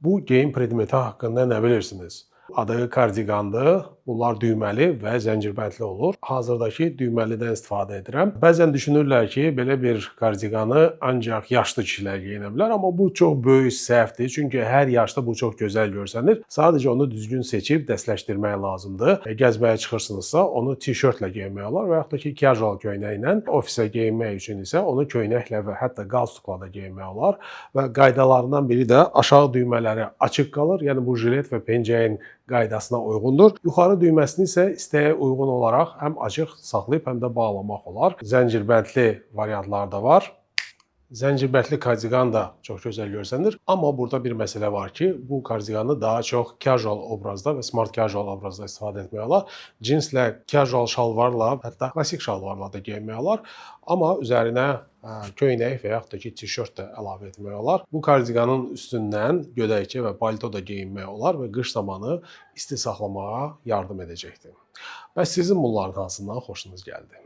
Bu geyim predmeti haqqında nə bilirsiniz? Adı kardiqandır. Bunlar düyməli və zəncirbəndli olur. Hazırdakı düyməlidən istifadə edirəm. Bəzən düşünürlər ki, belə bir kardiqanı ancaq yaşlı kişilər geyinə bilər, amma bu çox böyük səhvdir. Çünki hər yaşda bu çox gözəl görsənir. Sadəcə onu düzgün seçib dəstləşdirmək lazımdır. Gəzməyə çıxırsınızsa, onu tişörtlə geyinmək olar və yaxud da ki, casual köynəklə, ofisə geyinmək üçün isə onu köynəklə və hətta qalstukla da geyinmək olar. Və qaydalarından biri də aşağı düymələri açıq qalır. Yəni bu jilet və pencəyin qaydasına uyğundur. Yuxarı düyməsini isə istəyə uyğun olaraq həm açıq saxlayıb, həm də bağlamaq olar. Zəncirbəndli variantlar da var. Zəncirbəndli kardiqan da çox gözəl görsənir. Amma burada bir məsələ var ki, bu kardiqanı daha çox casual obrazda və smart casual obrazda istifadə etmək olar. Cinslə, casual şalvarla, hətta klassik şalvarla da geyinmək olar. Amma üzərinə köynək və yaxud da ki, tişört də əlavə etmək olar. Bu kardiqanın üstündən gödəkçə və palto da geyinmək olar və qış zamanı isti saxlamağa yardım edəcəkdir. Bəs sizin bunların hansından xoşunuz gəldi?